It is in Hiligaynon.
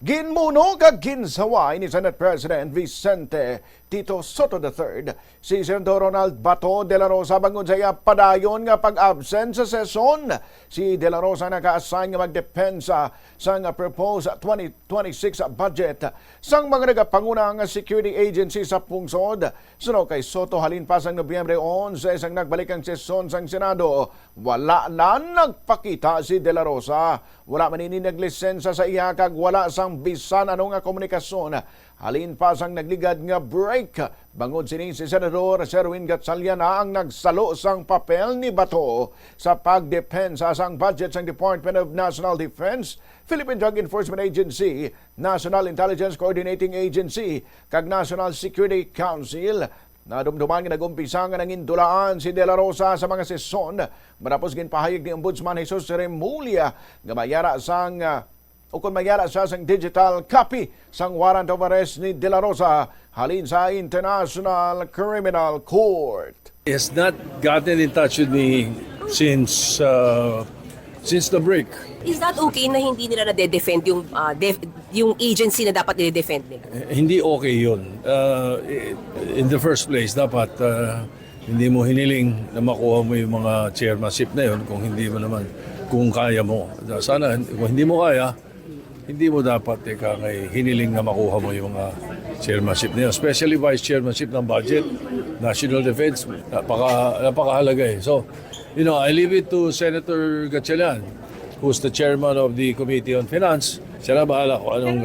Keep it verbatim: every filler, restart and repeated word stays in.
Ginmuno kag ginsaway ni Senate President Vicente Tito Sotto the third si Senador Ronald Bato de la Rosa bangod sa iya padayon nga pag-absent sa sesyon. Si de la Rosa naka-assign nga magdepensa sang proposed twenty twenty-six budget sang mga nagapanguna nga security agency sa pungsod. Suno kay Sotto, halin pa sang Nobyembre onse, sang nagbalik ang sesyon sang Senado, wala na nagpakita si de la Rosa. Wala man ini naglisensa sa iya kag wala sang bisan ano nga komunikasyon halin pa sang nagligad nga break. Bangod sini, si Senador Sherwin Gatchalian na ang nagsalo sang papel ni Bato sa pagdepensa sang budget sang Department of National Defense, Philippine Drug Enforcement Agency, National Intelligence Coordinating Agency, kag National Security Council. Nadumduman nga nag-umpisa nga nangindulaan si De La Rosa sa mga sesyon matapos ginpahayag ni Ombudsman Jesus Remulla nga mayara sang, ah, o kon mayara siya sang digital copy sang warrant of arrest ni De La Rosa halin sa International Criminal Court. He has not gotten in touch with me since, uh, since the break. Is that okay na hindi nila na-defend yung, ah, def- yung agency na dapat nire-defend nila? Eh, hindi okay yun. Uh, in the first place, dapat, uh, hindi mo hiniling na makuha mo yung mga chairmanship na yun kung hindi mo naman, kung kaya mo. Sana, kung hindi mo kaya, hindi mo dapat, ika nga, hiniling na makuha mo yung mga chairmanship na yun. Especially vice chairmanship ng budget, national defense, napaka, napakahalaga eh. So, you know, I leave it to Senator Gatchalian, who's the chairman of the Committee on Finance. Siya na bahala kung anong